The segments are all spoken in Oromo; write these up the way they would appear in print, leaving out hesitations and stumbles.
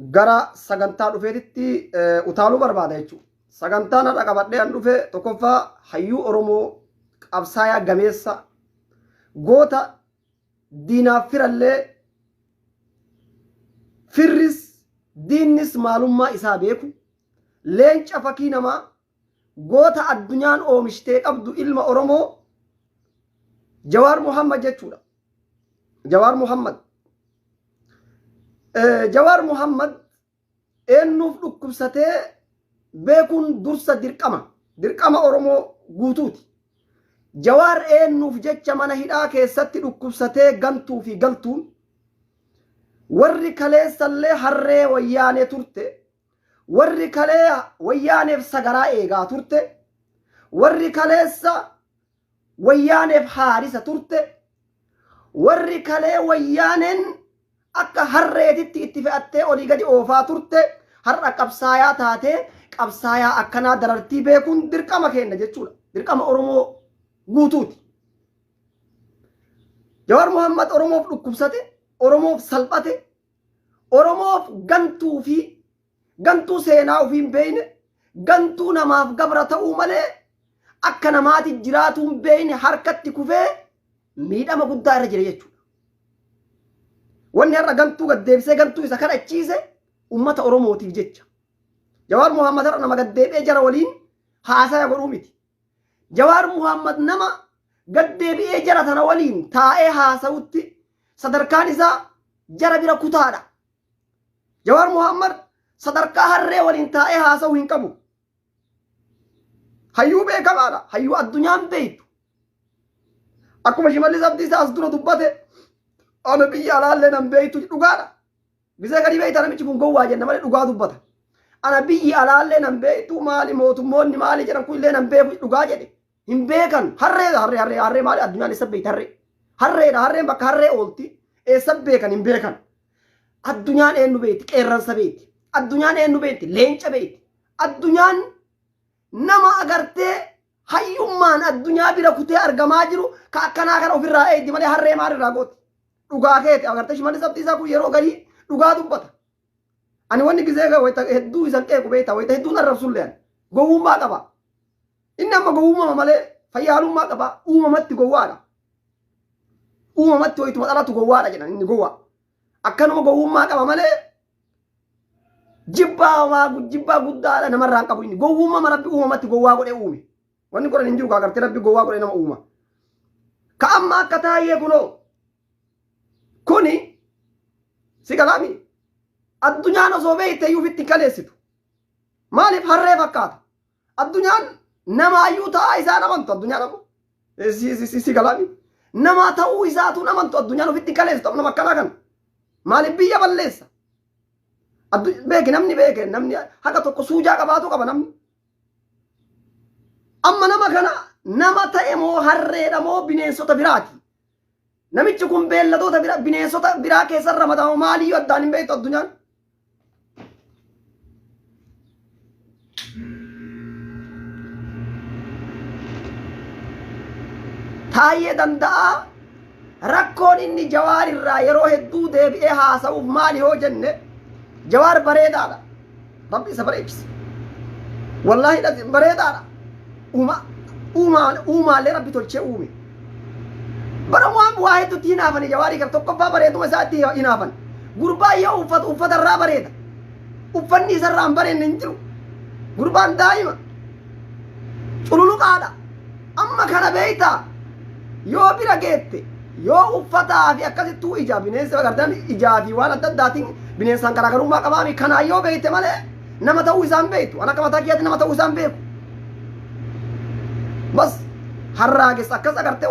Gara sagantaa dhufeetitti utaaluu barbaada jechuudha. Sagantaan har'a qabadhee an dhufe tokkoffaa hayyuu Oromoo qabsaayaa gameessa goota diinaaf firallee firris diinnis maalummaa isaa beeku leenca fakii namaa goota addunyaan oomishtee qabdu ilma Oromoo Jawaar Muhammad jechuudha. Jawaar Muhammad. Jawaar Muhammad eennuuf dhukkubsatee beekuun dursa dirqama. Dirqama Oromoo guutuuti. Jawaar eennuuf jecha mana hidhaa keessatti dhukkubsatee gantuu fi galtuun warri kaleessallee harree wayyaanee turte warri kalee wayyaaneef sagaraa eegaa turte warri kaleessa wayyaaneef haarisa turte warri kalee wayyaaneen akka harreetitti itti fe'attee olii gadi oofaa turte har'a qabsaayaa taatee qabsaayaa akkanaa darartii beekuun dirqama keenya jechuudha. Dirqama Oromoo guutuuti. Jawaar Muhammad Oromoof dhukkubsate, Oromoof salphate, Oromoof gantuu fi gantuu seenaa ofii hin beekne, gantuu namaaf gabra ta'uu malee akka namaati jiraatuu hin beekne harkatti kufee miidhama guddaa irra jira jechuudha. Wanni har'a gantuu gad deebisee gantuu isa kadhachiise uummata Oromootiif jecha. Jawaar Muhammad har'a nama gad deebi'ee jara waliin haasaya godhuu miti. Jawaar Muhammad nama gad deebi'ee jara tana waliin taa'ee haasa'utti sadarkaan isaa jara bira kutaadha. Jawaar Muhammad sadarkaa harree waliin taa'ee haasa'u hin qabu. Hayyuu beekamaadha. Hayyuu addunyaan beektu. Akkuma Shimallis Abdiisaa as dura dubbate ana biyya alaallee nan beektu dhugaadha. Gisee gadi beekta namichi kun gowwaa jenna malee dhugaa dubbata. Ana biyyi alaallee nan beektu maali mootummoonni maali jedhan kun illee nan beeku dhugaa jedhe. Hin beekan harreedha harree harree harree maali addunyaan eessa beekti harree. Harreedha harreen bakka harree oolti eessa beekan hin beekan. Addunyaan eenyu beekti qeerransa beekti. Addunyaan eenyu beekti leenca beekti. Addunyaan nama agartee hayyummaan addunyaa bira kutee argamaa jiru ka akkanaa kana ofirraa eegdi malee harree maal irraa gooti. Dhugaa keeti agartee Shimallis Abdiisaa kun yeroo garii dhugaa dubbata. Ani wanni gizee wayita hedduu isan qeequ beekta wayita hedduun arrabsullee ani gowwummaa qaba. Inni amma gowwummaa malee fayyaalummaa qaba uumamatti gowwaadha. Uumamatti wayituma dhalatu gowwaadha jedhan inni gowwaa. Akkanuma gowwummaa qaba malee jibbaa waa jibbaa guddaadha namarraa hin qabu inni gowwummaa rabbi uumamatti gowwaa godhee uume. Wanni godhan hin jiru kaa gartee rabbi gowwaa godhee nama uuma. Ka amma akka taayyee kunoo kuni si galaami addunyaan osoo beekte iyyuu ofitti hin kaleessitu. Maaliif harree fakkaata? Addunyaan namaayyuu ta'aa isaan amantu addunyaan ammoo. Si galaami. Nama ta'uu isaatu hin amantu addunyaan ofitti hin kaleessitu nama akkanaa kana. Maaliif biyya balleessa? Beeki namni beeke namni haga tokko suujaa qabaatu qaba namni. Amma nama kana nama ta'e moo harreedha moo bineensota biraati? Namichi kun beelladoota bira bineensota biraa keessa ramadama maaliyyuu addaan hin beektu addunyaan. Taayyee danda'aa rakkoon inni Jawaar irraa yeroo hedduu deebi'ee haasa'uuf maali hoo jenne Jawaar bareedaadha. Rabbi isa bareechise. Wallaahi bareedaadha. Uuma uumaan uumaallee Rabbi tolchee uume. Bara waan waa hedduutti hinaafani Jawaarii kana tokkoffaa bareeduma isaatti hinaafan. Gurbaan yoo uffatu uffata irraa bareeda. Uffanni isarraa hin bareedne hin jiru. Gurbaan daa'ima. Cululuqaadha. Amma kana beektaa yoo bira geette yoo uffataa fi akkasittuu ija bineensi agartan ijaa fi waan adda addaatiin bineensaan garaagarummaa qabaami kanaan yoo beekte malee nama ta'uu isaan beektu. An akka mataa kiyyaatti nama ta'uu isaan beeku. Bas harraages akkas agartee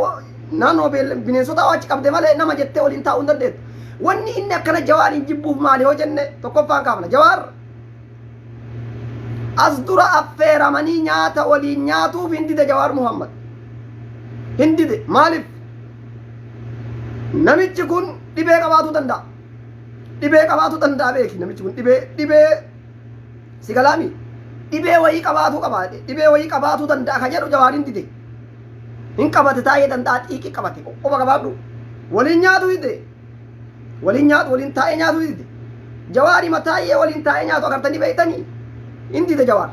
naannoo bineensota achi qabde malee nama jettee waliin taa'uu hin dandeettu. Wanni inni akkana Jawaariin jibbuuf maali yoo jenne tokkoffaan kaafna. Jawaar as dura affeeramanii nyaata waliin nyaatuuf hin dide Jawaar Muhammad. Hin dide. Maaliif? Namichi kun dhibee qabaatuu danda'a. Dhibee qabaatuu danda'a beeki namichi kun dhibee dhibee si galaami dhibee wayii qabaatuu qaba dhibee wayii qabaatuu danda'a ka jedhu Jawaar hin dide. Hin qabate taa'ee danda'a xiiqii qabate quba qabaadhu. Waliin nyaatu dide. Waliin nyaatu waliin taa'ee nyaatu dide. Jawaarii mataayyee waliin taa'ee nyaatu agartanii beektanii? Hin dide Jawaar.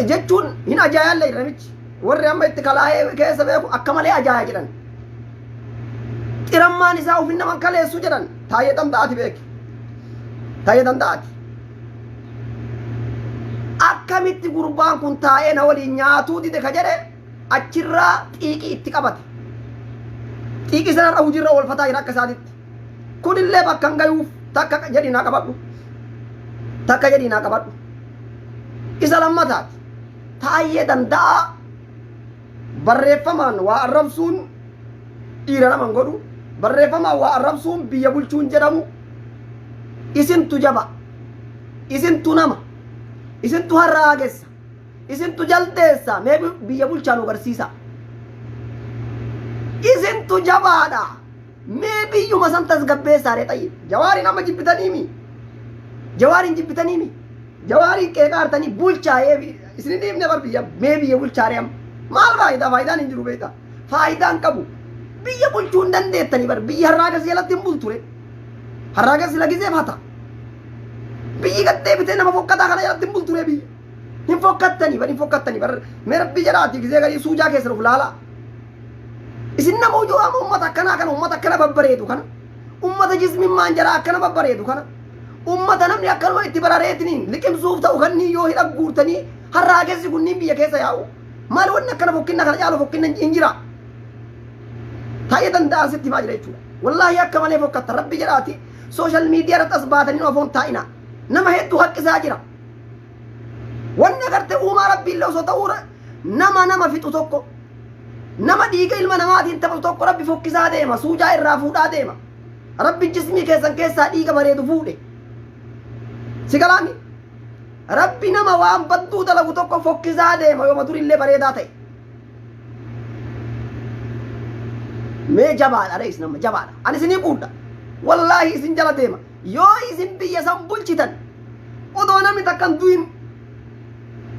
Jechuun hin ajaa'allee namichi. Warri amma itti kalaa'ee keessa beeku akka malee ajaa'a jedhan. Xirammaan isaa ofin naman kaleessu jedhan. Taayee Danda'aati beeki. Taayee Danda'aati. Akkamitti gurbaan kun taa'ee na waliin nyaatuu dide ka jedhe achirraa xiiqii itti qabate. Xiiqii sanarra hojiirra oolfataa jira akka isaatitti. Kunillee bakka hin gayuuf takka jedhii naa qabadhu. Takka jedhii naa qabadhu. Isa lammataati. Taayyee Danda'aa barreeffamaan waa arrabsuun dhiira nama hin godhu. Barreeffamaan waa arrabsuun biyya bulchuun jedhamu. Isintu jaba. Isintu nama. Isintu harraagessa. Isintu jaldeessa. Mee biyya bulchaa nu agarsiisa. Isintu jabaadha. Mee biyyuma san tasgabbeessaa ree xayyib. Jawaariin amma jibbitaniimi. Jawaariin jibbitaniimi. Jawaariin qeeqaartanii bulchaa isin hin dhiibne bar biyya mee biyya bulchaa ree amma. Maal faayidaa faayidaan hin jiru beektaa. Faayidaan qabu. Biyya bulchuu hin dandeettanii bar biyyi harraagas jalatti hin bulture. Harraagas lagiseef hata. Biyyi gad deebitee nama fokkataa kana jalatti hin bulture biyyi. Hin fokkattanii bar hin fokkattanii bar mee rabbii jedhaati gisee garii suujaa keessan of laalaa. Isin nama hojii amma ummata akkanaa kana ummata akkana babbareedu kana ummata jismimmaan jaraa akkana babbareedu kana ummata namni akkanuma itti barareetiniin liqimsuuf ta'u kanneen yoo hidha guurtanii harraagessi kunniin biyya keessa yaa'u maali wanni akkana fokkinna kana caalu fokkinna hin jira. Taa'ee danda'an sitti himaa jira jechuudha. Wallaahi akka malee fokkatta rabbi jedhaati sooshaal miidiyaa irratti as baatanii ofoon taa'ina nama hedduu haqqisaa jira. Wanni agartee uumaa rabbii illee osoo ta'uu nama nama fixu tokko nama dhiiga ilma namaatiin taphatu tokko rabbi fokkisaa deema suujaa irraa fuudhaa deema. Rabbi jismii keessan keessaa dhiiga bareedu fuudhe. Si galaami? Rabbi nama waan badduu dalagu tokko fokkisaa deema yooma durillee bareedaa ta'e. Mee jabaadha ree isin amma jabaadha. Ani isinii quudha. Wallaahi isin jala deema. Yoo isin biyya san bulchitan odoo namni takka hin du'in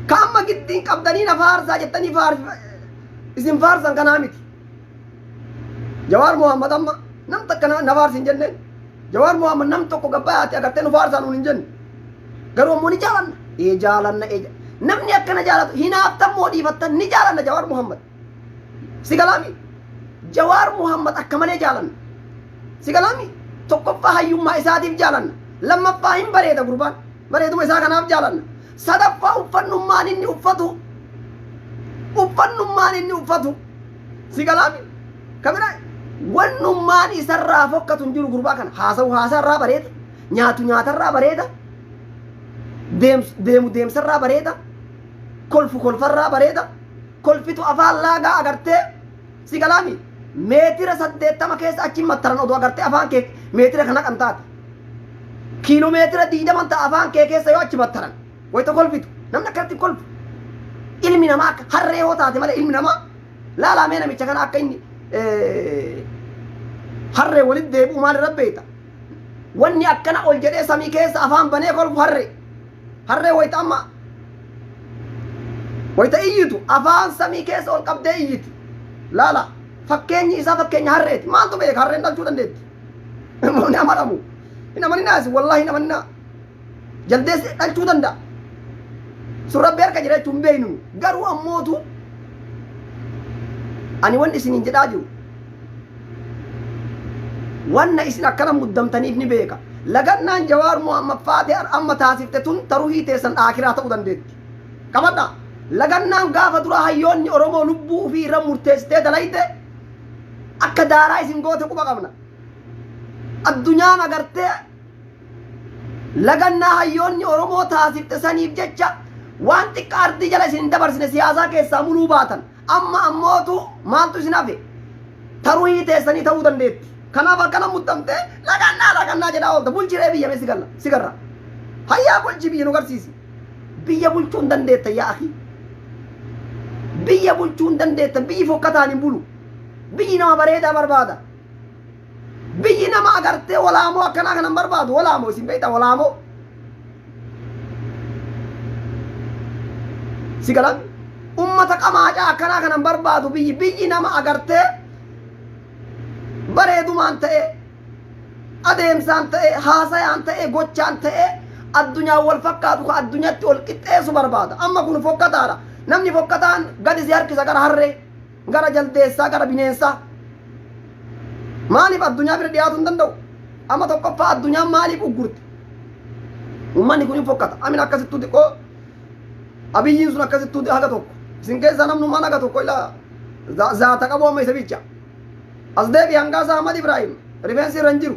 ka amma giddiin qabdanii na faarsaa jettanii isin faarsan kanaa miti. Jawaar Mohaammed amma nam takka na faarsi hin jenneen. Jawaar Mohaammed nam tokko gabbayaati agartee nu faarsaa nuun hin jenne. Garuu ammoo ni jaalanna. Ee jaalanna ee namni akkana jaalatu hinaaftan moo dhiifattan ni jaalanna Jawaar Mohaammed. Si galaami? Jawaar Muhammad akka malee jaalanna. Si galaami? Tokkoffaa hayyummaa isaatiif jaalanna. Lammaffaa hin bareeda gurbaan. Bareeduma isaa kanaaf jaalanna. Sadaffaa uffannummaan inni uffatu. Uffannummaan inni uffatu. Si galaami? Kabira wannummaan isarraa fokkatu hin jiru gurbaa kana. Haasa'u haasaarraa bareeda. Nyaatu nyaatarraa bareeda. Deemu deemsarraa bareeda. Kolfu kolfarraa bareeda. Kolfitu afaan laagaa agartee si galaami meetira 80 keessa achi mattaran odoo agartee afaan kee meetira kana kan taate kiiloomeetira 20 ta'a afaan kee keessa yoo achi mattaran wayita kolfitu namni akkanatti hin kolfu ilmi namaa akka harree yoo taate malee ilmi namaa laalaa mee namicha kana akka inni harree walitti deebi'u maal irra beekta wanni akkana ol jedhee samii keessa afaan banee kolfu harree Harree wayita amma wayita iyyitu afaan samii keessa ol qabdee iyyiti. Laala fakkeenyi isaa fakkeenya harreeti. Maaltu beeka harreen dhalchuu dandeetti. Hin amanamu. Hin amaninaa isin wallaahi hin amaninaa. Jaldeessi dhalchuu danda'a. Sun rabbi harka jira jechuun hin beeknu. Garuu ammootu ani wanni isiniin jedhaa jiru Wanna isin akkana muddamtaniif ni beeka. Lagannaan Jawaar Muhammad faatee amma taasifte tun ta ruhii teessan aakiraa ta'uu dandeetti. Qabadhaa. Lagannaan gaafa duraa hayyoonni Oromoo lubbuu ufii irra murteessitee dalayte akka daaraa isin goote quba qabna. Addunyaan agartee lagannaa hayyoonni Oromoo taasifte saniif jecha waan xiqqa ardii jala isin hin dabarsine siyaasaa keessaa muluu baatan. Amma ammootu maaltu isin hafe? Ta ruhii teessanii ta'uu dandeetti. Kanaaf akkana muddamtee lagannaa lagannaa jedhaa oolta. Bulchi ree biyya mee si galla si garra. Hayyaa bulchi biyya nu garsiisi. Biyya bulchuu hin dandeettan yaa akii. Biyya bulchuu hin dandeettan biyyi fokkataan hin bulu. Biyyi nama bareedaa barbaada. Biyyi nama agartee walaamoo akkanaa kana hin barbaadu. Walaamoo isin beektaa walaamoo. Si galan ummata qamaacaa akkanaa kana hin barbaadu biyyi. Biyyi nama agartee bareedumaan ta'e Adeemsaan ta'e, haasayaan ta'e, gochaan ta'e addunyaan wal fakkaatu ka addunyatti ol qixxeessu barbaada. Amma kun fokkataadha. Namni fokkataan gadi si harkisa gara harree, gara jaldeessaa, gara bineensaa. Maaliif addunyaa bira dhiyaatu hin danda'u? Amma tokkoffaa addunyaan maaliif uggurte? Uummanni kun hin fokkata. Amin akkasittuu xiqqoo Abiyyiin sun akkasittuu haga tokko. Isin keessaa namnummaan haga tokko ilaa zaata qabu amma isa bicha. As deebi Hangaasaa Ahmad Ibrahim rifeensi irra hin jiru.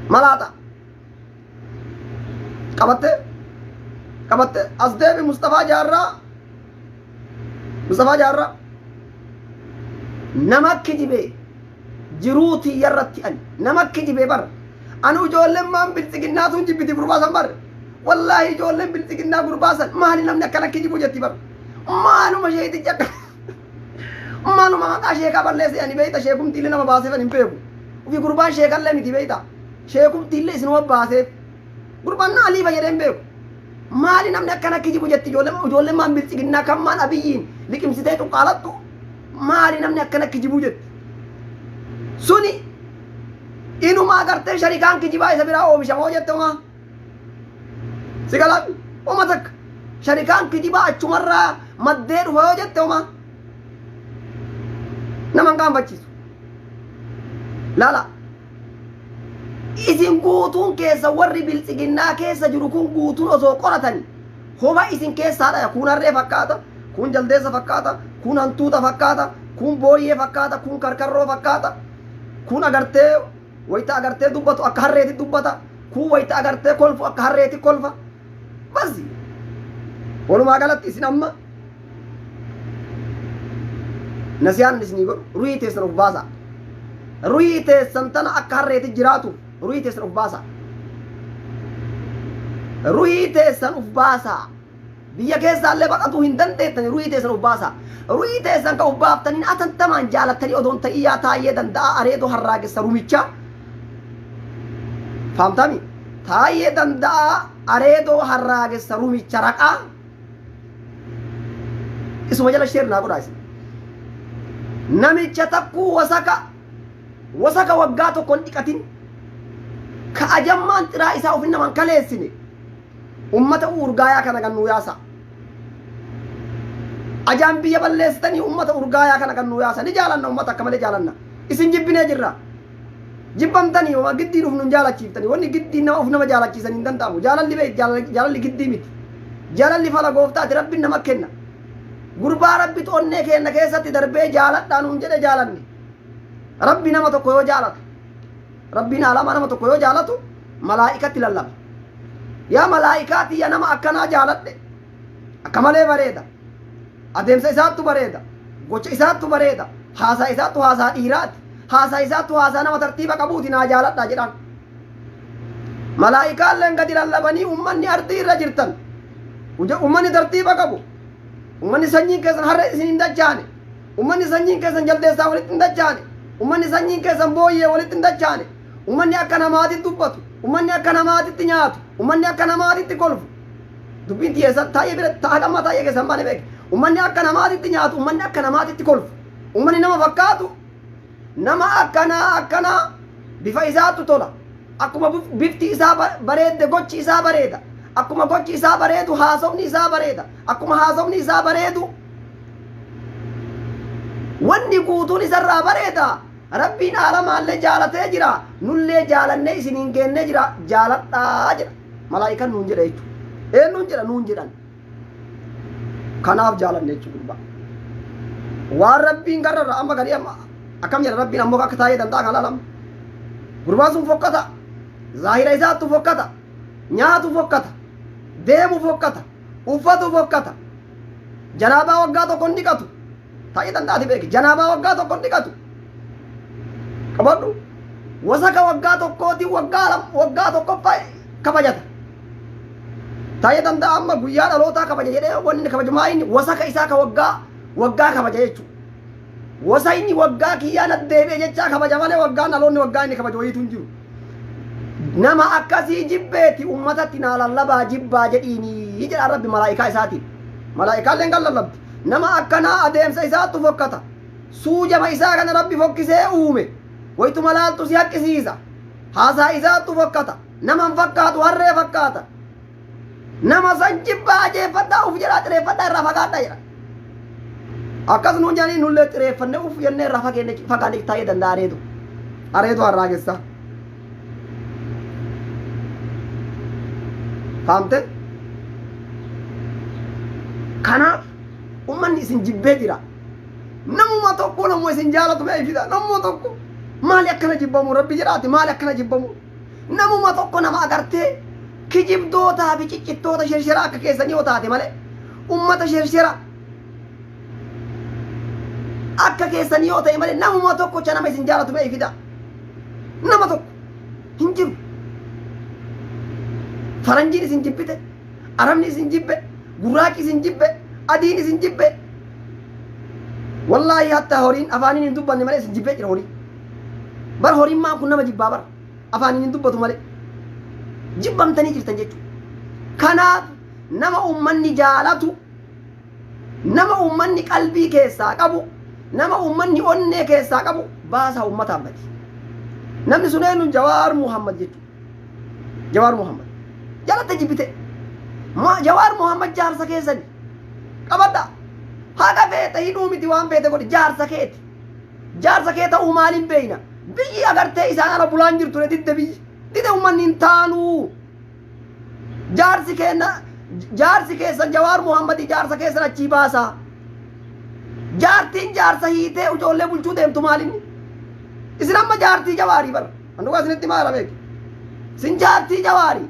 Malaaxa. Qabatte qabatte as deebi Mustafaa Jaarraa. Mustafaa Jaarraa. Nama kijibee jiruu tiyya irratti ani nama kijibee bara. Ani ijoolleen maan biltsiginnaa tun jibbiti gurbaa san bar. Wallaahi ijoolleen biltsiginnaa gurbaa san maali namni akkana kijibu jetti bar. Maaluma sheetichi akka maaluma maqaa sheekaa balleesse ani beeyta sheekumtiillee nama baaseef ani hin beeku. Ufi gurbaan sheekallee miti beeyta. Sheekumtiillee isinuma baaseef. Gurbaan na aliifa jedhee hin beeku. Maali namni akkana kijibu jetti ijoolleen ijoolleen maan biltsiginnaa kan maan Abiyyiin liqimsitee cuqqaalattu maali namni akkana kijibuu jetti. Suni inumaa gartee sharikaan kijibaa isa biraa oomishamoo jette homaa. Si galaa homa takka sharikaan kijibaa achumarraa maddee dhufa yoo jette homaa. Nama hin qaanfachiisu. Laala. Isin guutuun keessa warri biltsiginnaa keessa jiru kun guutuun osoo qoratani homa isin keessaa dhaya. Kun harree fakkaata, kun jaldeessa fakkaata, kun hantuuta fakkaata, kun booyyee fakkaata, kun karkarroo fakkaata, kun agartee wayita agartee dubbatu akka harreeti dubbata, kun wayita agartee kolfu akka harreeti kolfa. Basi walumaa galatti isin amma nasiyaan isinii godhu ruhii teessan of baasaa. Ruhii teessan tana akka harreeti jiraatu ruhii teessan of baasaa. Ruhii teessan of baasaa. Biyya keessaallee baqatuu hin dandeettani ruhii teessan of baasaa. Ruhii teessan ka of baaftaniin atantamaan jaalattanii odoon ta'ii yaa Taayyee Danda'aa areedoo harraagessa rumichaa. Faamtami? Taayyee Danda'aa areedoo harraagessa rumicha raqaa. Isuma jala sheer naa godhaa isin. Namicha takkuu wasaka wasaka waggaa tokko hin dhiqatin ka ajammaan xiraa isaa ofin naman kaleessine ummata urgaayaa kana kan nuu yaasa. Ajaan biyya balleessitanii ummata urgaayaa kana kan nuu yaasa. Ni jaalanna ummata akka malee jaalanna. Isin jibbinee jirra. Jibbamtanii homaa giddiin uf nun jaalachiiftanii wanni giddiin nama uf nama jaalachiisan hin danda'amu. Jaalalli beek jaalalli giddii miti. Jaalalli fala gooftaati rabbiin nama kenna. Gurbaa rabbitu onnee keenna keessatti darbee jaaladhaa nuun jedhe jaalanne. Rabbi nama tokko yoo jaalatu rabbiin alamaa nama tokko yoo jaalatu malaa'ikatti lallaba. Yaa malaa'ikaa tiyya nama akkanaa jaaladhe. Akka malee bareeda. Adeemsa isaattu bareeda. Gocha isaattu bareeda. Haasaa isaattu haasaa dhiiraati. Haasaa isaattu haasaa nama tartiiba qabuuti naa jaaladhaa jedhaan. Malaa'ikaalleen gadi lallabanii ummanni ardii irra jirtan. Ummanni tartiiba qabu. Ummanni sanyiin keessan harree isin hin dachaane. Ummanni sanyiin keessan jaldeessaa walitti hin dachaane. Ummanni sanyiin keessan booyyee walitti hin dachaane. Ummanni akka namaatitti dubbatu. Ummanni akka namaatitti nyaatu. Ummanni akka namaatitti kolfu. Dubbiin tiyya eessa taa'ee bira ta'a amma taa'ee keessa hin baane beeki. Ummanni akka namaatitti nyaatu, ummanni akka namaatitti kolfu. Ummanni nama fakkaatu nama akkanaa akkanaa bifa isaattu tola. Akkuma bifti isaa bareedde gochi isaa bareeda. Akkuma gochi isaa bareedu haasofni isaa bareeda. Akkuma haasofni isaa bareedu wanni guutuun isarraa bareeda. Rabbiin aalamaallee jaalatee jira. Nullee jaalannee isiniin geennee jira. Jaaladhaa jedha. Malaa'ikan nuun jedha jechuudha. Eenyuun jedha nuun jedhan. Kanaaf jaalanne jechuudha gurbaa. Waan Rabbiin gararra amma garii amma akkam jedha Rabbiin ammoo akka taa'ee danda'a kan laalamu. Gurbaan sun fokkata. Zaahira isaattu fokkata. Nyaatu fokkata. Deemu fokkata. Uffatu fokkata. Janaabaa waggaa tokko hin dhiqatu. Taa'ee danda'ati beeki. Janaabaa waggaa tokko hin dhiqatu. Qabadhu. Wasaka waggaa tokkooti waggaa tokkoffaa kabajata. Taa'ee danda'a amma guyyaa dhalootaa kabaja jedhee wanni inni kabaju maa inni wasaka isaa ka waggaa waggaa kabaja jechuudha. Wasa inni waggaa kiyyaa na deebi'e jechaa kabaja malee waggaan dhaloonni waggaa inni kabaju wayiitu hin jiru. Nama akkasii jibbeeti ummatatti naa lallabaa jibbaa jedhiini jedha Rabbi malaa'ikaa isaatiin. Malaa'ikaalleen kan lallabdi. Nama akkanaa adeemsa isaattu fokkata. Suujama isaa kana Rabbi fokkisee uume. Waytuma laaltu si haqqisiisa. Haasaa isaattu fokkata. Nama hin fakkaatu, harree fakkaata. Nama san jibbaa ajeeffadhaa, uf jedhaa xireeffadhaa, irraa fagaadhaa jedha. Akkas nuun jedhanii nullee xireeffannee uf jennee irraa fageenne, fagaanne taa'ee danda'a areedu. Areedu harraagessa. Faamte? Kanaaf ummanni isin jibbee jira. Namuma tokko namuma isin jaalatu mee fida. Namuma tokko maali akkana jibbamu, rabbi jedhaati, maali akkana jibbamu? Namuma tokko nama agartee kijibdootaa fi ciccittoota shershera akka keessanii yoo taate malee, ummata shershera akka keessanii yoo ta'e malee, namuma tokkocha nama isin jaalatu mee fida. Nama tokko hin jiru. Faranjiin isin jibbite, Arabni isin jibbe, gurraachi isin jibbe, adiin isin jibbe. Wallaahi hatta horiin afaaniin hin dubbanne malee isin jibbee jira horii. Bar horiin maan kun nama jibbaa bar, afaaniin hin dubbatu malee. Jibbamtanii jirtan jechuudha. Kanaaf nama uummanni jaalatu, nama uummanni qalbii keessaa qabu, nama uummanni onnee keessaa qabu baasaa uummataaf gadi. Namni sun eenyu? Jawaar Muhammad jechuudha. Jawaar Muhammad. Jalatte jibbite. Jawaar Muhammad jaarsa keessani. Qabadha. Haqa feete hidhuu miti, waan feete godhi, jaarsa keeti. Jaarsa kee ta'uu maaliin beeyna? Biyyi agartee isaan ala bulaan jirtu didde, biyyi. Dide, uummanni hin taanuu. Jaarsi keenna, jaarsi keessan Jawaar Muhammad, jaarsa keessan achii baasaa. Jaartiin jaarsa hiitee ijoollee bulchuu deemtu maalinni? Isin amma jaartii Jawaarii bara. Andugaa isinitti maara beeki. Isin jaartii Jawaarii.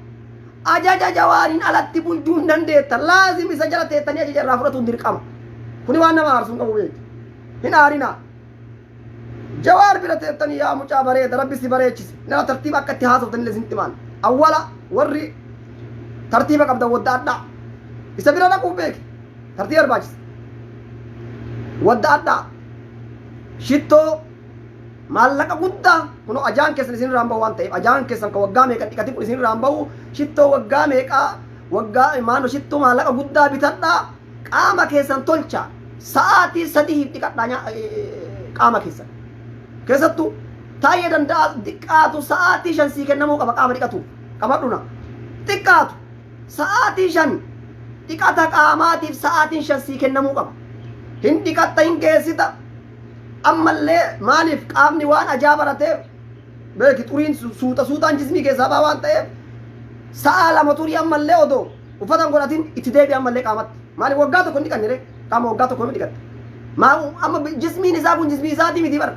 Ajaja Jawaariin alatti bulchuu hin dandeettan. Laazim isa jala teettanii ajaja irraa fudhatuun dirqama. Kuni waan nama aarsuu hin qabu beeki. Hin aarinaa. Jawaar bira teettanii, yaa mucaa bareeda, rabbi si bareechise. Nama tartiiba akka itti haasoftan illee isinitti maan. Awwala warri tartiiba qabdan wadda addaa. Isa bira dhaquuf beeki. Tartiiba barbaachisa. Wadda addaa. Shittoo maallaqa guddaa, kunoo ajaan keessan isin irraan bahu waan ta'eef, ajaan keessan ka waggaa meeqan dhiqatin kun isin irraan bahu, shittoo waggaa meeqaa waggaa maano, shittoo maallaqa guddaa bitadhaa, qaama keessan tolcha, sa'aatii 3f dhiqadhaa qaama keessan. Keessattuu taa'ee danda'a xiqqaatu sa'aatii 5 sii kennamuu qaba qaama dhiqatu qabadhuna. Xiqqaatu sa'aatii 5 dhiqata qaamaatiif sa'aatiin 5 sii kennamuu qaba. Hin dhiqatta, hin geessita. Ammallee maaliif qaamni waan ajaa barateef beeki, xuriin suuta suutaan jismii keessaa baa waan ta'eef, sa'a 2 turii, ammallee odoo uffata hin godhatin itti deebi'a ammallee qaamatti. Maaliif waggaa tokko hin dhiqanne ree? Qaama waggaa tokko hin dhiqatte. Maa amma jismiin isaa kun jismii isaatii miti bara.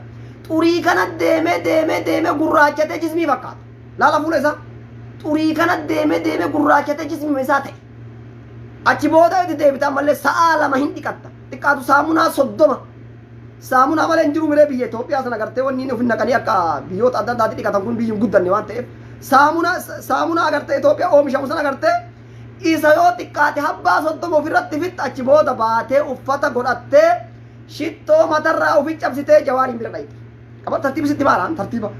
Xurii kana deemee deemee deemee gurraachatee jismii fakkaata. Laala fuula isaa. Xurii kana deemee deemee gurraachatee jismii isaa ta'e. Achi booda itti deebita, ammallee sa'a 2 hin dhiqatta. Xiqqaatu saamunaa 30. Saamunaa malee hin jiru miree biyya Itoophiyaa sana agartee, wanni inni of hin naqanii akka biyyoota adda addaatti dhiqatan kun biyyi hin guddanne waan ta'eef, saamunaa agartee Itoophiyaa oomishamu sana agartee isa yoo xiqqaate habbaa 30 ofirratti fixxa. Achi booda baatee uffata godhattee shittoo matarraa ofi cabsitee Jawaariin bira dhayxe. Qaba tartiiba sitti maaraan tartiiba.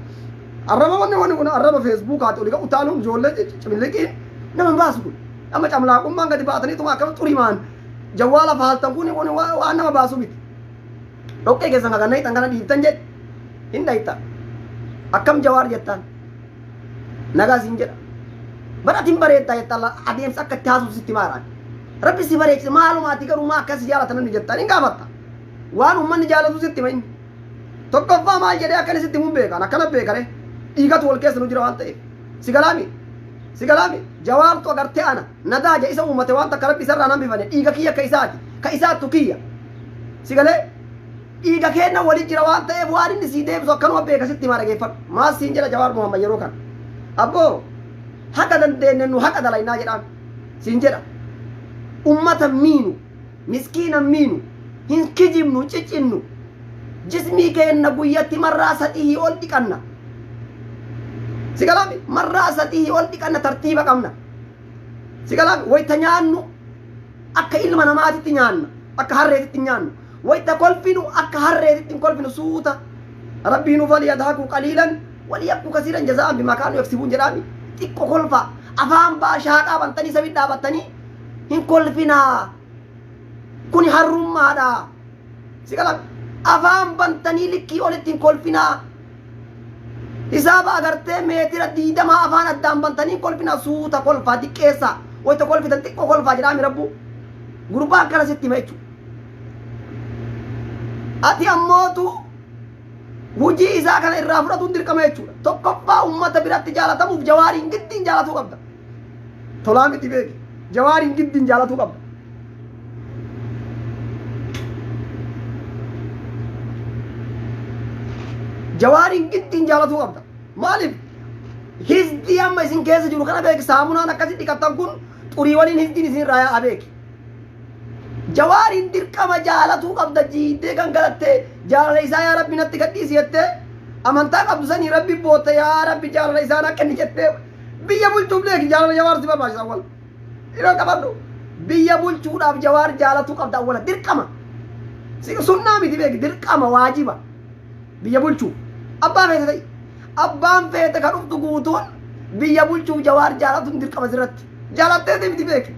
Arraba wanni kun arraba Feesbuukaati oli utaaluun ijoollee cimiliqiin nama hin baasu kun. Amma camlaaqummaan gadi baataniituma akkana xurimaan jawwaala faaltan kun waan nama baasu miti. Dhoqqee keessan kan nayxan kana dhiiftan jedhe hin dhayxa. Akkam Jawaar jettaan. Nagaa siin jedha. Badhatin bareeddaa jettaan, adeemsa akka itti haasoftu sitti maaraan. Rabbi si bareechise, maaluma ati garuu maa akkas jaalata namni jettaan hin gaafatta. Waan uummanni jaalatu sitti hima inni. Tokkoffaa maal jedhee akka inni sitti himuun beekan akkana beekare, dhiigatu wal keessa nu jira waan ta'eef. Si galaami? Si galaami? Jawaartu agartee ana nadaaja isa uumate waan takka rabbi isarraa nan bifane, dhiiga kiyya ka isaati ka isaattu kiyya. Si galee dhiiga keenna wali jira waan ta'eef, waan inni sii deebisu akkanuma beeka, sitti himaa, dhageeffadhu. Maal siin jedha Jawaar Muhammad yeroo kana? Abboo, haqa dandeenye nu haqa dalaynaa jedhaan siin jedha. Ummata miinu, miskiina miinu, hin kijibnu, cicinnu. Jismii keenna guyyatti marraa 3 ol dhiqanna. Si galaami? Marraa 3 ol dhiqanna, tartiiba qabna. Si galaami? Wayita nyaannu akka ilma namaatitti nyaanna, akka harreetitti hin nyaannu. Wayita kolfinu akka harreetitti hin kolfinu, suuta. Rabbiin فليضحكوا قليلا وليبكوا كثيرا جزاء بما كانوا يكسبون jedhaami. Xiqqo kolfa, afaan baashaaqaa bantanii sabi dhaabattanii hin kolfinaa. Kuni harrummaadha. Si galaami? Afaan bantanii likkii olitti hin kolfinaa. Hisaaba agartee meetira 20 afaan addaan bantanii kolfina suuta kolfaa xiqqeessaa. Wayita kolfitan xiqqoo kolfaa jedhaami rabbuu. Gurbaa akkana sitti hima jechuudha. Ati ammootu hujii isaa kana irraa fudhatuun dirqama jechuudha. Tokkoffaa uummata biratti jaalatamuuf Jawaariin giddiin jaalatuu qabda. Tolaa miti beeki. Jawaariin giddiin jaalatuu qabda. Jawaariin giddiin jaalatuu qabda. Maaliif? Hizdii amma isin keessa jiru kana beeki saamunaan akkasi dhiqattan kun xurii waliin hizdiin isin irraa yaa'a beeki. Jawaariin dirqama jaalatuu qabda jiidee gangalattee jaalala isaa yaa rabbi natti gadhiisi jettee amantaa qabdu sanii rabbi bootta yaa rabbi jaalala isaa na kenni jettee biyya bulchuuf beeki jaalala Jawaar si barbaachisa awwal. Yeroo qabadhu biyya bulchuudhaaf Jawaar jaalatuu qabda awwala dirqama. Sunnaa miti beeki dirqama waajiba biyya bulchuuf abbaa feete ta'i. Abbaan feete kan dhuftu guutuun biyya bulchuuf Jawaar jaalatuun dirqama sirratti. Jaalatteeti miti beeki.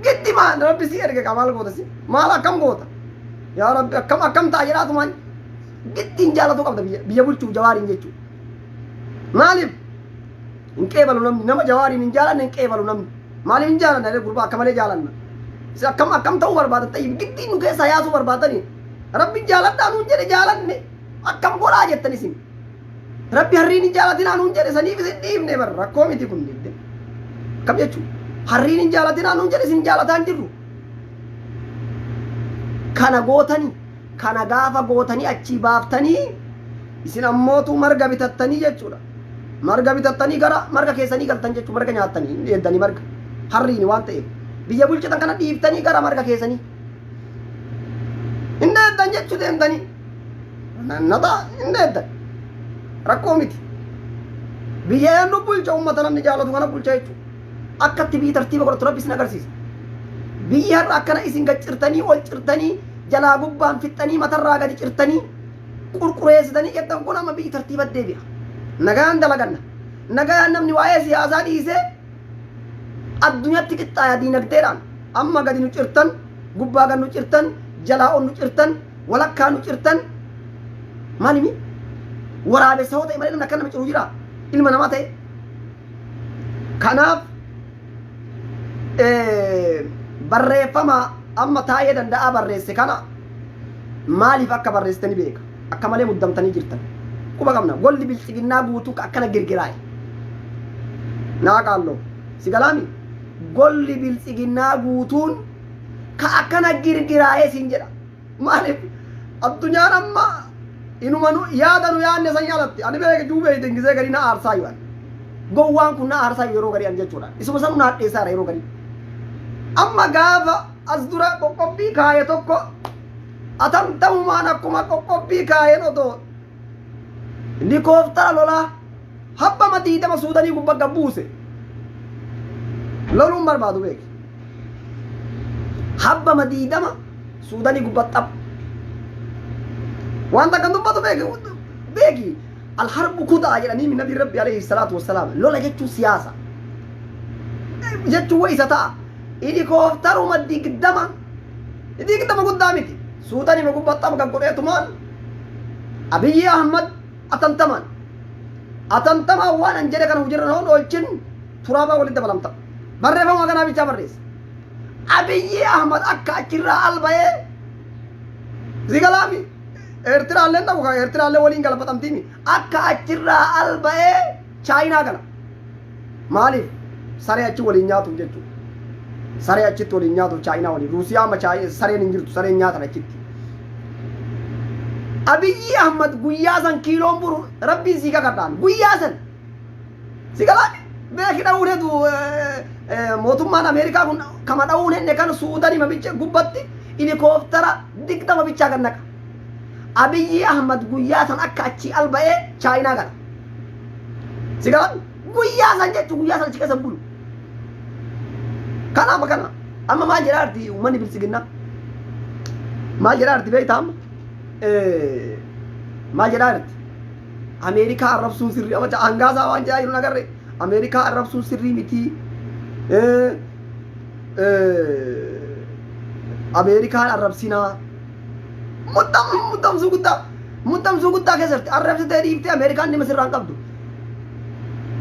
Giddi maan rabbi si erge kaa maal goota si maal akkam goota. Yaa rabbi akkam akkam ta'a jedhaatumaan giddiin jaalatuu qabda biyya biyya bulchuuf Jawaariin jechuudha. Maaliif hin qeebalu namni nama Jawaariin hin jaalanne hin qeebalu namni. Maaliif hin jaalanne jedhee gurbaa akka malee jaalanna. Isin akkam akkam ta'uu barbaadan ta'ii giddiin nu keessaa yaasuu barbaadanii. Rabbi jaaladhaa nuun jedhe jaalanne akkam godhaa jettan isin. Rabbi harriin hin jaalatinaa nuun jedhe saniif isin dhiifne bar rakkoo miti kun jette. Akkam jechuun harriin hin jaalatinaa nuun jedhe isin jaalataa hin jirru. Kana gootanii kana gaafa gootanii achii baaftanii isin ammootu marga bitattanii jechuudha. Marga bitattanii gara marga keessanii galtan jechuudha marga nyaattanii hin dheeddanii marga harriini waan ta'eef biyya bulchitan kana dhiiftanii gara marga keessanii hin dheeddan jechuu deemtanii. Nata hin dheeddan. Rakkoo miti. Biyya eenyu bulcha uummata namni jaalatu kana bulcha jechuudha. Akka itti biyyi tartiiba godhatu rabbi isin agarsiisa. Biyyi har'a akkana isin gad cirtanii ol cirtanii jalaa gubbaan fixxanii matarraa gadi cirtanii qurqureessitanii jettan kun amma biyyi tartiiba deebi'a. Nagaan dalaganna. Nagaan namni waa'ee siyaasaa dhiisee addunyatti qixxaaya diinagdeedhaan amma gadi nu cirtan gubbaa gad nu cirtan jalaa ol nu cirtan walakkaa nu cirtan maalimi waraabessa hoo ta'e malee namni akka nama ciru jira ilma namaa ta'e kanaaf barreeffama amma taa'ee danda'aa barreesse kana maaliif akka barreessitani beeka akka malee muddamtanii jirtan quba qabna golli bilxiginnaa guutuu akkana girgiraa'e naa qaalloo si galaami golli bilxiginnaa guutuun ka akkana girgiraa'ee siin jedha Maaliif addunyaan amma inuma nu yaada nu yaadne san yaalatti ani beeke juu beeyte gisee garii na aarsaa yoo ani. Gowwaan kun na aarsaa yeroo garii ani jechuudha. Isuma sanu na hadheessaara yeroo garii. Amma gaafa as dura qoqqobbii kaaye tokko atamtamumaan akkuma qoqqobbii kaayeen otoo helikooftara lolaa habbama 20 Suudanii gubba gad buuse. Loluun barbaadu beeki. Habbama 20 Suudanii gubba xaph. Waan takka dubbatu beeki beeki. Alharbu kudaa jedhanii nabi rabbi alayhi salaatu wassalaam lola jechuun siyaasa. Jechuun isa ta'a. Helikooфtaruma 20 20 guddaa miti. Suudanima gubbaa xaph gad godheetumaan Abiyyi Ahmad atantamaan atantamaan waan an jedhe kana hujirra hoon oolchin turaabaa walitti dabalamta. Barreeffama kanaa bichaa barreessa. Abiyyi Ahmad akka achirraa alba'ee zigalaami Eertiraallee dhabu kan Eertiraallee waliin galafatamtiimi akka achirraa alba'ee Chaayinaa gala. Maaliif saree achi waliin nyaatuuf jechuudha. Saree achitti waliin nyaatuuf Chaayinaa waliin. Ruusiyaa amma sareen hin jirtu sareen nyaatan achitti. Abiyyi Ahmad guyyaa san kiiloon buru rabbiin sii kakadhaan guyyaa san si galaani beeki dha'uun hedu mootummaan Ameerikaa kun kama dha'uun henne kan Suudanii mamicha gubbatti helikooftara 20 bichaa gad naqa. Abiyyi Ahmad guyyaa san akka achii alba'ee Chaayinaa gala. Si galan guyyaa san jechuun guyyaa san achi keessa hin bulu. Kana amma kana amma maal jedhaa jirti uummanni biltsiginnaa? Maal jedhaa jirti beektaa amma? Maal jedhaa jirti? Ameerikaa arrabsuun sirrii amma hangaasaa waan jedhaa jiru agarre Ameerikaa arrabsuun sirrii miti. Ameerikaan arrabsinaa. Muddamsuu guddaa muddamsuu guddaa keessatti arrabsitee dhiiftee Ameerikaan dhimma sirraan qabdu.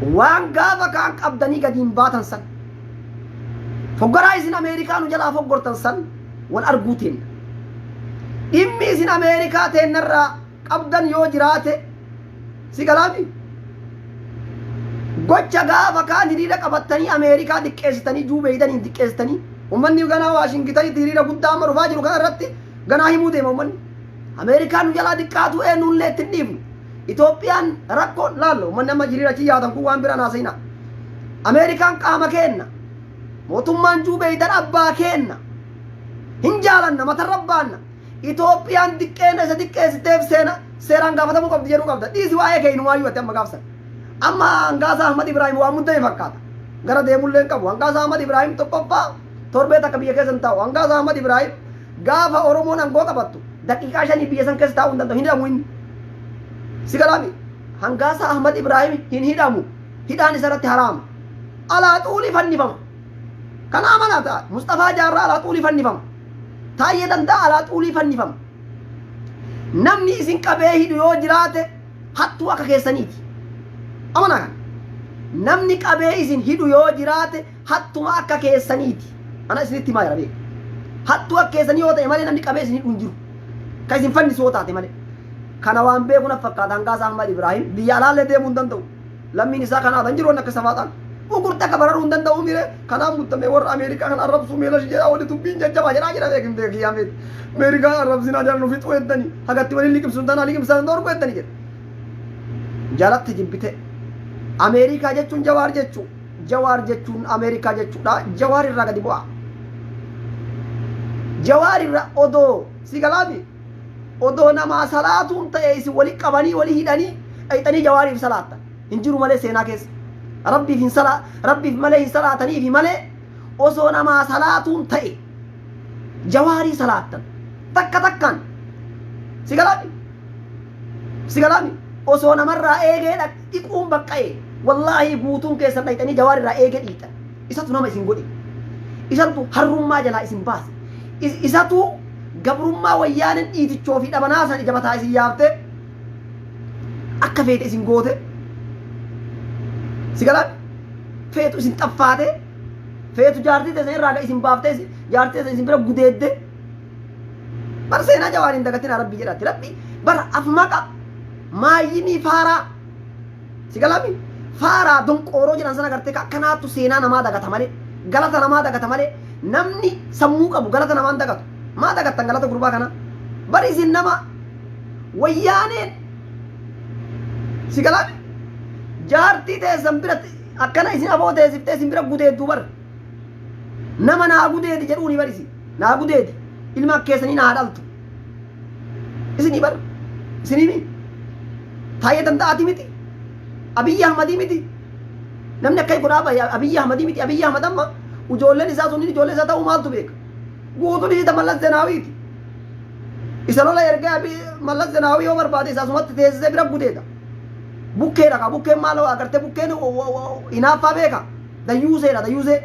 Waan gaafa kaan qabdanii gadi hin baatan san. Foggoraa isin Ameerikaa nu jalaa foggortan san wal arguu teenna. Dhimmi isin Ameerikaa teennarraa qabdan yoo jiraate si galaami. Gocha gaafa kaan hiriira qabattanii Ameerikaa diqqeessitanii Juu Beeydaniin diqqeessitanii ummanni ganaa Waashingitanitti hiriira guddaa amma dhufaa jiru kana irratti ganaa himuu deema ummanni. Ameerikaan nu jalaa diqqaatu eenyullee itti hin dhiifnu. Itoophiyaan rakkoo laallo ummanni amma hiriira achi yaatan kun waan biraan haasa'ina. Ameerikaan qaama keenna. Mootummaan Juu Beeydan abbaa keenna. Hin jaalanna matarra baanna. Itoophiyaan diqqeenna isa diqqeessiteef seena seeraan gaafatamuu qabdi jedhuu qabda. Dhiisi waa'ee kee inumaayyuu ati amma gaafsan. Amma Hangaasaa Ahmad Ibraahim waan muddame fakkaata. Gara deemullee hin qabu. Hangaasaa Ahmad Ibraahim tokkoffaa torbee takka biyya keessa hin taa'u. Hangaasaa Ahmad Ibraahim gaafa Oromoon aangoo qabattu daqiiqaa shanii biyya san keessa taa'uu hin danda'u. Hin hidhamu inni. Si galaami? Hangaasaa Ahmad Ibraahim hin hidhamu. Hidhaan isa irratti haraama. Alaa xuulii fannifama. Kana amanaa ta'a. Musxafaa Jaarraa alaa xuulii fannifama. Taayyee Danda'a alaa xuulii fannifama. Namni isin qabee hidhu yoo jiraate hattuu akka keessaniiti. Amanaa kana. Namni qabee isin hidhu yoo jiraate hattuma akka keessaniiti. Ana isinitti himaa jira beeku. Hattuu akka keessanii yoo ta'e malee namni qabee isin hidhu hin jiru. Kan isin fannisu yoo taate malee. Kana waan beeku na fakkaata Hangaasaa Ahmad Ibraahim biyya alaallee deemuu hin danda'u. Lammiin isaa kan aadan jiru akka safaaxaan. Ugur takka bararuu hin danda'u mire kanaan muddamee warra Ameerikaa kan arrabsuu meela shi jedhaa wali dubbiin jajjabaa jedhaa jira beekin beekii yaa Ameerikaa arrabsinaa jedhan nu fixuu heddanii hagatti waliin liqimsuun tanaa liqimsaan dhorku heddanii jedha. Jalatti jibbite. Ameerikaa jechuun Jawaar jechuu. Jawaar jechuun Ameerikaa jechuudha. Jawaar irraa gadi bu'a. Jawaar irra odoo si galaami odoo namaa salaatuun ta'e isin wali qabanii wali hidhanii dhayxanii Jawaariif salaattan. Hin jiru malee seenaa keessa. Rabbiif hin salaa Rabbiif malee hin salaataniifi malee osoo namaa salaatuun ta'e Jawaarii salaattan. Takka takkaan si galaami. Si galaami osoo namarraa eegee dhiquun baqqa'e wallaahi guutuun keessan dhayxanii Jawaar irraa eegee dhiiqxan. Isatu nama isin godhe. Isatu harrummaa jalaa isin baase. Isatu gabrummaa wayyaaneen dhiitichoo fi dhabanaa san ija mataa isin yaaftee akka feete isin goote. Si galaami feetu isin xaffaate feetu jaartii teessan irraa isin baaftee jaartii teessan isin bira gudeedde. Bar seenaa Jawaar hin dagatinaa rabbi jedhaatti. Rabbi bar afmaqa maayyimii faaraa si galami faaraa donqooroo jedhan sana gartee akkanaattu seenaa namaa dagata malee galata namaa dagata malee namni sammuu qabu galata namaan dagatu. Maa dagattan galata gurbaa kana? Bar isin nama wayyaaneen si galami jaartii teessan bira akkana isin aboo teessiftee isin bira gudeedduu bar. Nama naa gudeedi jedhuuni bar isin. Naa gudeedi. Ilma akka keessanii naa dhaltu. Isinii bar. Isinii mi? Taayee Danda'aati miti. Abiyyi Ahmadii miti. Namni akka godhaa bahe Abiyyi Ahmadii miti. Abiyyi Ahmad amma ijoolleen isaa sunniin ijoollee isaa ta'uu maaltu beeka? Guutuun isii ta Mallas Zeenaawiiti. Isa lola ergee Mallas Zeenaawii yoo barbaade isa asumatti teessisee bira gudeeda. Bukkeedha kaa bukkeen maal agartee bukkeen hinaaffaa beeka. Dayyuuseedha dayyuusee.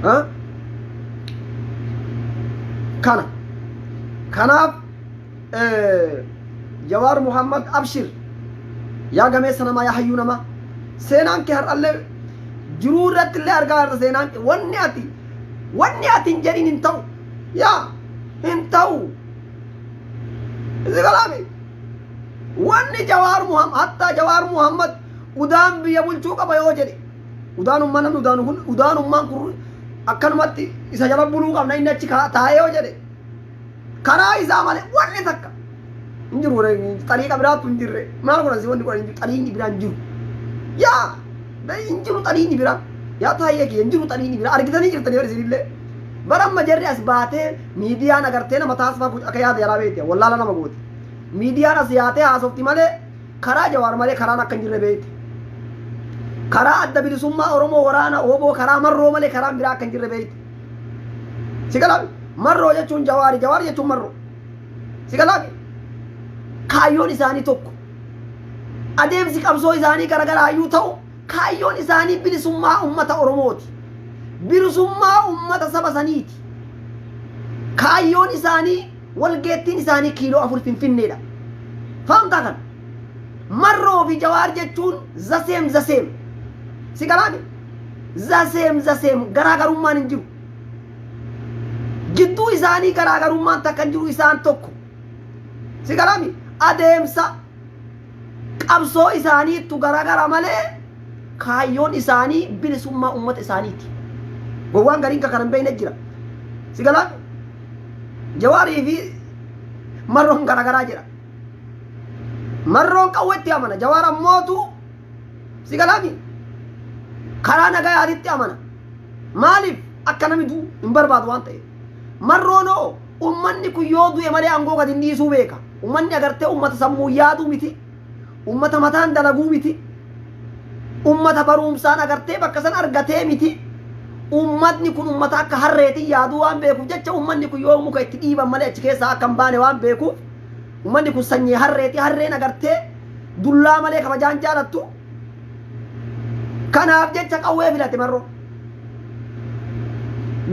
Ha? Kana. Kanaaf Jawaar Muhammad Abshir yaa gameessa namaa yaa hayyuu namaa seenaan kee har'allee jiruu irratti illee argaa jirta seenaan kee wanni ati Wanni ati hin jedhin hin ta'u. Yaa hin ta'u. Si galaami. Wanni Jawaar Muhammad hattaa Jawaar Muhammad udaan biyya bulchuu qaba yoo jedhe udaanummaan namni udaanu kun udaanummaan kun akkanumatti isa jala buluu qabna inni achi taa'ee yoo jedhe karaa isaa malee wanni takka hin jiru xariiqa biraattu hin jirre maal godhan si wanni godhan hin jiru xariiqni biraa hin jiru yaa hin jiru xariiqni biraa yaa taayyee kiyya hin jiru xariiqni biraa argitanii jirtanii bar isinillee bara amma jarri as baatee miidiyaan agartee nama taasifaa akka yaada yaraa beekte wallaala nama gooti miidiyaan as yaatee haasofti malee karaa Jawaar malee karaan akka hin jirre beekte karaa Adda Bilisummaa Oromoo waraana woboo karaa Marroo malee karaan biraa akka hin jirre beekte si galaa Marroo jechuun Jawaari, Jawaar jechuun Marroo. Si galaa kaayyoon isaanii tokko. Adeemsi qabsoo isaanii garagaraayyuu ta'u kaayyoon isaanii bilisummaa uummata Oromooti. Bilisummaa ummata saba saniiti. Kaayyoon isaanii walgeettiin isaanii kiiloo 4 Finfinneedha. Fahamtaa kana? Marroo fi Jawaar jechuun the same the same. Si galaani? The same the same, garaagarummaan hin jiru. Jidduu isaanii garaagarummaan takka hin jiru, isaan tokko. Si galaami? Adeemsa qabsoo isaaniittu garaagara malee kaayyoon isaanii bilisummaa uummata isaaniiti. Gowwaan gariin kan kana hin beekne jira. Si galaami? Jawaarii fi Marroon garaagaraa jira. Marroon qawwetti amana. Jawaar ammootu, si galaami, karaa nagayaatitti amana. Maaliif? Akka namni du'u hin barbaadu waan ta'eef. Marroonoo ummanni kun yoo du'e malee aangoo gadi hin dhiisuu beeka. Ummanni agartee ummata sammuu yaaduu miti. Ummata mataan dalaguu miti. Ummata barumsaan agartee bakka san argatee miti. Ummatni kun ummata akka harreetiin yaaduu waan beekuuf jecha, ummanni kun yoo muka itti dhiiban malee achi keessaa akka hin baane waan beekuuf, ummanni kun sanyii harreeti. Harreen agartee dullaa malee kabajaan jaalattu. Kanaaf jecha qawwee filate Marroo.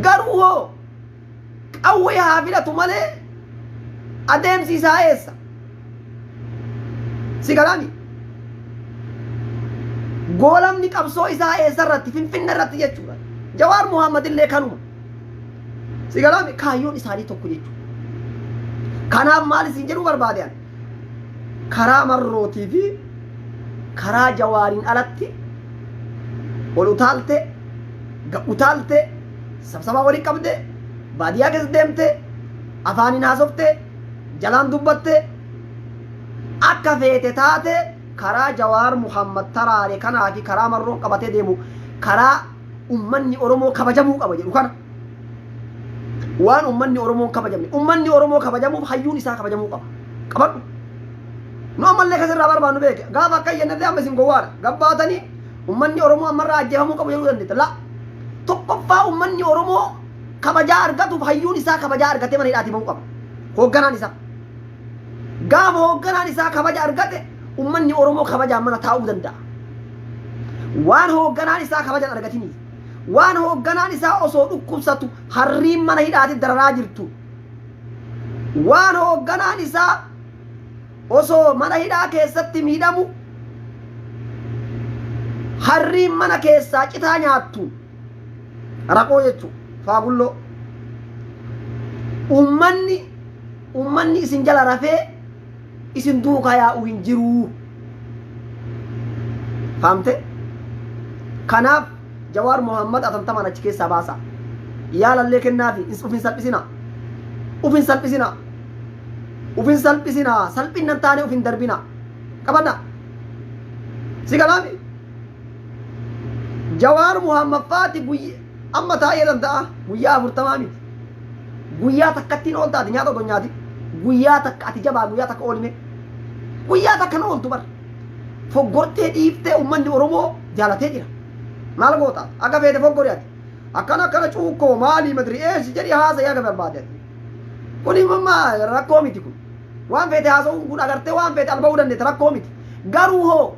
Garuu hoo qawwee haa filatu malee adeemsi isaa eessa? Si galaami? Goolamni qabsoo isaa eessa irratti? Finfinne irratti jechuudha. Jawaar Muhammad illee kanuma. Si galaami? Kaayyoon isaanii tokko jechuudha. Kanaaf maal isin jedhuu barbaade ani? Karaa Marrootii fi karaa Jawaariin alatti ol utaalte, utaalte, sabsabaa walii qabde, baadiyyaa keessa deemte, afaaniin haasofte, jalaan dubbatte, akka feete taate, karaa Jawaar Muhammad taraare kanaa fi karaa Marroon qabatee deemu, karaa ummanni Oromoo kabajamuu qaba jedhu kana, waan ummanni Oromoo hin kabajamne, ummanni Oromoo kabajamuuf hayyuun isaa kabajamuu qaba. Qabadhu. Nu ammallee kasirraa barbaannu beeke. Gaafa akka jennellee amma isin gowwaadha. Gabbaatanii ummanni Oromoo ammarraa ajjeefamuu qabu jedhuu dandeetta. La. Tokkoffaa, ummanni Oromoo kabajaa argatuuf hayyuun isaa kabajaa argatee mana hidhaatii bahuu qaba. Hoogganaan isaa. Gaafa hoogganaan isaa kabaja argate ummanni Oromoo kabajaan mana taa'uu danda'a. Waan hoogganaan isaa kabajan argatiniif, waan hoogganaan isaa osoo dhukkubsatu harriin mana hidhaatti dararaa jirtu, waan hoogganaan isaa osoo mana hidhaa keessatti miidhamu harriin mana keessaa citaa nyaattu, raqoo jechuun faagulloo, ummanni isin jala rafee isin duukaa yaa'u hin jiruu. Faamte? Kanaaf Jawaar Muhammad atantamaan achi keessaa baasa. Yaalallee kennaafi uf hin salphisina. Uf hin salphisina. Uf hin salphisina. Salphinna hin taane uf hin darbina. Qabadha. Si galaami? Jawaar Muhammad faati guyya amma taa'ee danda'a, guyyaa 40 miti. Guyyaa takkattiin ooltaati nyaata otoo nyaati. Guyyaa takka ati jabaa, guyyaa takka oolime. Guyyaa takka na ooltu bar. Foggortee dhiiftee uummanni Oromoo jaalatee jira. Maal goota? Akka feete foggori ati. Akkana akkana cuukkoo maalii madri eessi jedhii haasa'ii akka barbaade ati. Kuni mamma rakkoo miti kun. Waan feete haasa'uun kun agartee waan feete alba'uu dandeetta, rakkoo miti. Garuu hoo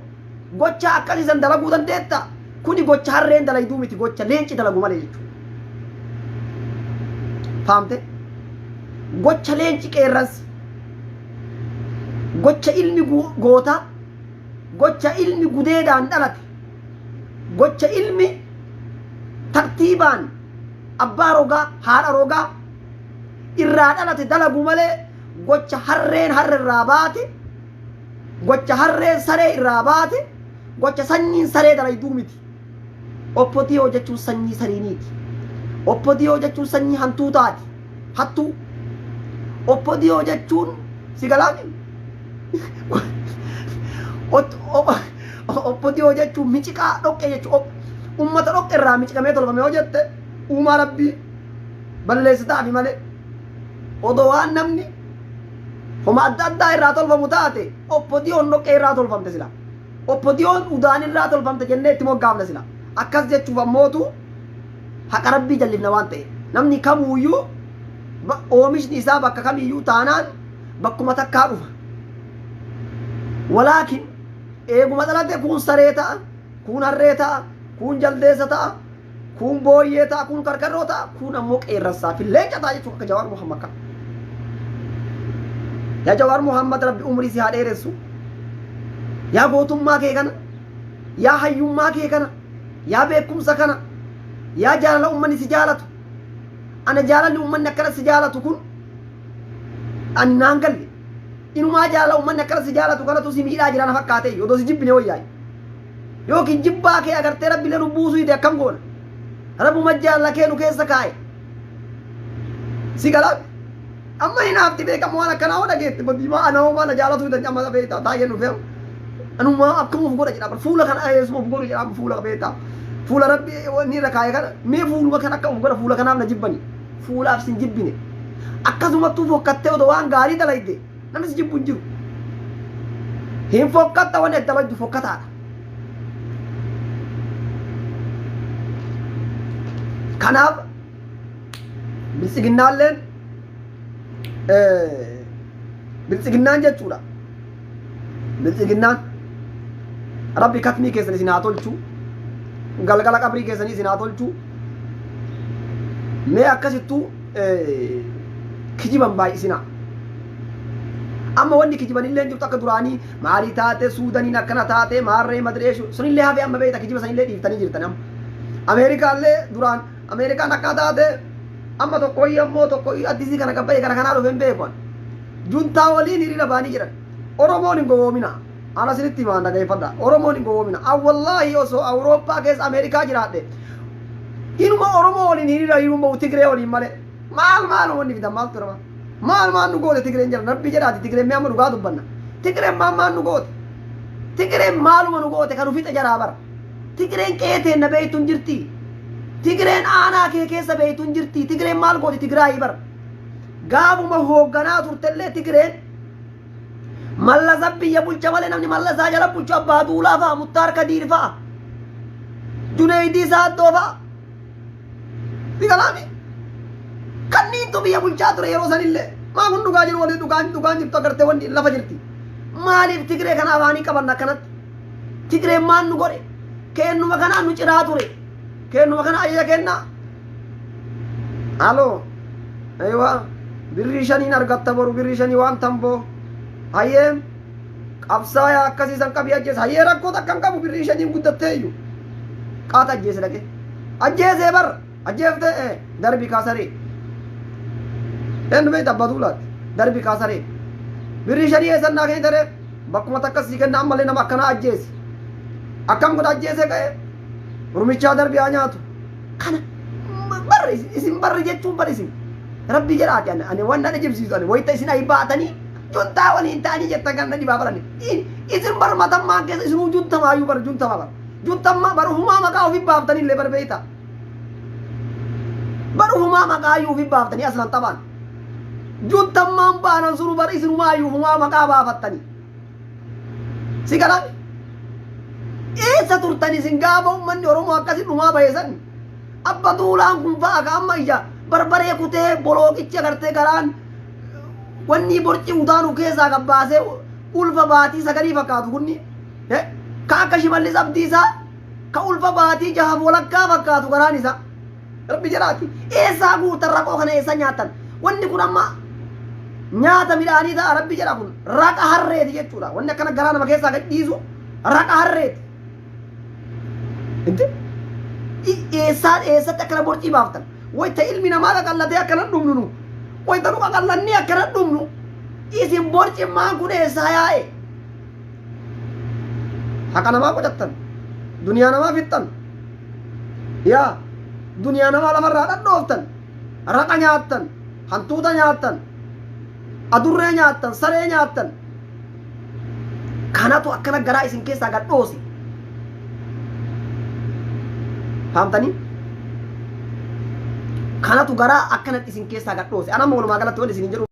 gocha akkasii san dalaguu dandeetta? Kuni gocha harreen dalayduu miti, gocha leenci dalagu malee jechuudha. Faamte? Gocha leenci qeerransi. Gocha ilmi gootaa, gocha ilmi gudeedaan dhalate, gocha ilmi tartiibaan abbaa rogaa, haadha rogaa irraa dhalate dalagu malee, gocha harreen harre irraa baate, gocha harreen saree irraa baate, gocha sanyiin saree dalayduu miti. OPDO jechuun sanyii sariiniiti. OPDO jechuun sanyii hantuutaati. Hattuu. OPDO jechuun, si galaami? OPDO jechuun miciqaa dhoqqee jechuun ummata dhoqqee irraa miciqamee tolfame yoo jette uumaa rabbii balleessitaafi malee, odoo waan namni homa adda addaa irraa tolfamu taate OPDOn dhoqqee irraa tolfamte sila. OPDOn udaan irraa tolfamte jennee itti moggaafna sila. Akkas jechuuf ammootu haqa rabbii jallifna waan ta'eef. Namni kamuuyyuu oomishni isaa bakka kamiyyuu taanaan bakkuma takkaa dhufa. Walaakin eeguma dhalate kuun saree ta'a, kuun harree ta'a, kuun jaldeessa ta'a. Kuun booyyee ta'a, kuun karkarroo ta'a, kuun ammoo qeerransaa fi leenca ta'a jechuudha akka Jawaar Muhammad kana. Yaa Jawaar Muhammad Rabbi umrii si haa dheeressu. Yaa gootummaa kee kana, yaa hayyummaa kee kana, yaa beekumsa kana, yaa jaalala ummanni si jaalatu. Ana jaalalli ummanni akkana si jaalatu kun ani naan galle. Inumaa jaalala ummanni akkana si jaalatu kanatu si miidhaa jira na fakkaate odoo si jibbine wayyaayi. Yookiin jibbaa kee agartee Rabbi illee nu buusuu dide akkam goona? Rabbuma jaalala kee nu keessa kaa'e. Si galaa amma hinaafti beekamu waan akkanaa hoo dhageette badiimaa ana hoo maal jaalatu didan amma beektaa taa'ee nu fe'u. Anumaa akkam of godha jedha fuula kana eessuma of godhu jedha fuula beektaa. Fuula Rabbi inni irra kaa'e kana mee fuuluma kana akka of godha fuula kanaaf na jibbani. Fuulaaf sin jibbine. Akkasumattuu fokkattee odoo waan gaarii dalayde Namni si jibbu hin jiru. Hin fokkatta wanni ati dalagdu fokkataadha. Kanaaf biltsiginnaalleen biltsiginnaan jechuudha. Biltsiginnaan rabbi katmii keessan isin haa tolchu. Galgala qabrii keessanii isin haa tolchu. Mee akkasittuu kijiban baay'isinaa. Amma wanni kijiban illee jirtu akka duraanii maalii taate Suudaniin akkana taate maarree madireeshu sunillee hafee amma beekta kijiba sanillee dhiiftanii jirtan amma. Ameerikaallee duraan Ameerikaan akkana taate amma tokkoyyii ammoo tokkoyyii addisii kana gabbayee kana kanaa dhufe hin beeku. Juntaa waliin hiriira ba'anii jiran. Oromoon hin gowwoomina. Ana isinitti himaan dhaggeeffadha. Oromoon hin gowwoomina. An wallaahi osoo Awurooppaa keessa Ameerikaa jiraadhe inuma Oromoo waliin hiriira hiriiruun bahu Tigree waliin malee. Maal maal wanni fidan maaltu nama? Maal maal nu goote Tigreen jedhan rabbi jedhaati Tigreen mee amma dhugaa dubbanna. Tigreen maal maal nu goote? Tigreen maaluma nu goote kan ufixa jaraa bara. Tigreen qe'ee teenna beeytu hin jirti. Tigreen aanaa kee keessa beeytu hin jirti. Tigreen maal gooti Tigraayii bara. Gaafuma hoogganaa turtellee Tigreen Mallasa biyya bulcha malee namni mallasaa jala bulchu Abbaa Duulaa fa'a, Muttaar Kadiir fa'a, Juneeydii Saaddoo fa'a. Si galaami? Kanniintu biyya bulchaa ture yeroo sanillee. Maa kun dhugaa jiru waliin dhugaan dhugaan jirtu agartee wanni lafa jirti. Maaliif Tigree kana afaanii qabanna akkanatti? Tigreen maal nu godhe? Keennuma kanaan nu ciraa ture. Keennuma kana ajaja kennaa. Aloo. Aywa. Birrii shaniin argatta boru birrii shanii waan tamboo. Hayyee. Qabsaayaa akkasii san qabii ajjeese. Hayyee rakkoo takka hin qabu birrii shaniin guddattee iyyuu. Qaata ajjeese dhaqee. Ajjeesee bar. Ajjeeftee ee darbii kaasaree. Eenyu beekta abbaa duulaati. Darbii kaasaree. Birrii shanii eessan naa kennite ree? Bakkuma takka sii kenna ammallee nama akkanaa ajjeesi. Akkam godha ajjeesee ka'ee? Rumichaa darbii haa nyaatu. Kana barri isin barri jechuun bar isin rabbi jedhaati ani ani waan na jibsiisu ani wayita isin ayi baatanii juntaa waliin ta'anii jettan kan na dhibaa barani isin bar matammaan keessa isinuu juntamaayyuu bar juntamaa bar juntammaa bar ufumaa maqaa ofii baaftanii illee bar beeyta bar ufumaa maqaa iyyuu ofii baaftanii aslan taphaan juntammaan baanan sunu bar isinumaayyuu ufumaa maqaa baafattanii Si galaan eessa turtan isin gaafa uummanni Oromoo akkasi dhumaa bahe san abba duulaan kun fa'a ka amma ija barbaree kutee bolooqichi agartee garaan wanni borci udaanu keessaa kan baasee ulfa baatii sagalii fakkaatu kunni ka akka Shimallis Abdiisaa ka ulfa baatii jahaaf walakkaa fakkaatu garaan isaa. Rabbi jedhaati. Eessaa guurtan raqoo kana eessa nyaattan? Wanni kun amma nyaata midhaanii ta'a Rabbi jedha kun raqa harreeti jechuudha. Wanni akkana garaa nama keessaa gad dhiisu raqa harreeti. Inti eessaa eessatti akkana borcii baaftan? Wayta ilmi namaa qaqallatee akkana dhumnu nu. Wayta nu qaqallannee akkana dhumnu isin borcimmaan kun eessaa yaa'e? Haqa namaa qocattan. Duniyaa namaa fixxan. Yaa duniyaa namaa lafarraa dhadhooftan. Raqa nyaattan. Hantuuta nyaattan. Adurree nyaattan. Saree nyaattan. Kanatu akkana garaa isin keessaa gad dhoose. Fahamtanii? Kanatu garaa akkanatti isin keessaa gad dhoose. Anamma walumaa galatti wanni isin hin jedhu.